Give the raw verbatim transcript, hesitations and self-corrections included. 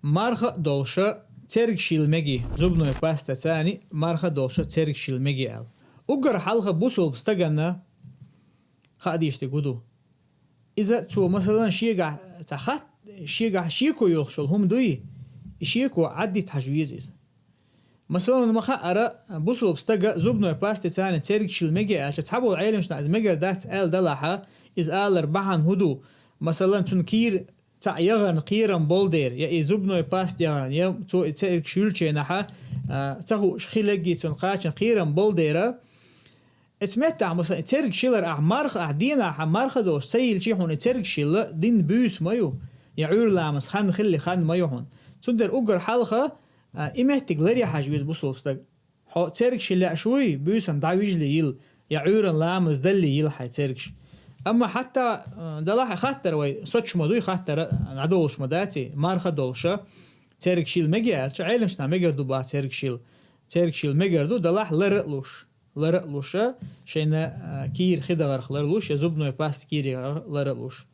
Марха а долуша цергаш йилла меге, зубной пастаца цхьана марха а долуша цергаш йилла меге аьлла. Уггар хьалха бусулба стагана хаа дийшти гу ду. Иза цо, масалан, шегахь цхьа хат, шегахь шеко йолуш йолу хӀума дуй, и шеко Ӏаддитта хьажа веза иза. Масалан, ма хаара, бусулба стага зубной пастаца цхьана цергаш йилла меге аьлча, цхьаболу Ӏеламнаха иза мегар дац аьлла далахьа, иза алар бахьана хӀун ду? Масалан, цуьнан кийра цхьаъ яхарна кхерам болу дера, я и зубной паста яхарна, я цо и цергаш юьллучу хенахьа, а, ца хууш хи легги цунна кхачан кхерам болу дера. Эцу меттахь, масалан, и цергаш йилар ахь марха, ахь дийнахьа марха долуш ца йилличи хьуна и цергаш йилла динна буьйса ма ю, я Ӏуьйра ламаз хан хилли хан ма ю хьуна. Цундела уггар хьалха, а, и меттиг ларъян хьажа веза бусулба стаг. Хьо цергаш йилла лаьаш вуй, буьйсанна дӀавижале йилла, я Ӏуьйранна ламаз далле йилла хьайн цергаш. Амма хьатта, а, далахь а хаттар вай, соцуш ма дуй хаттар, а, дӀадолуш ма дац и, марха долуша, цергаш йилла меге аьлча, Ӏеламнаха мегар ду бах цергаш йилла. Цергаш йилла мегар ду, далахь лара а луш. Лара а луша, шайна, а, кийра хи дахарх лара луш, я зубной паста кийра лара а луш.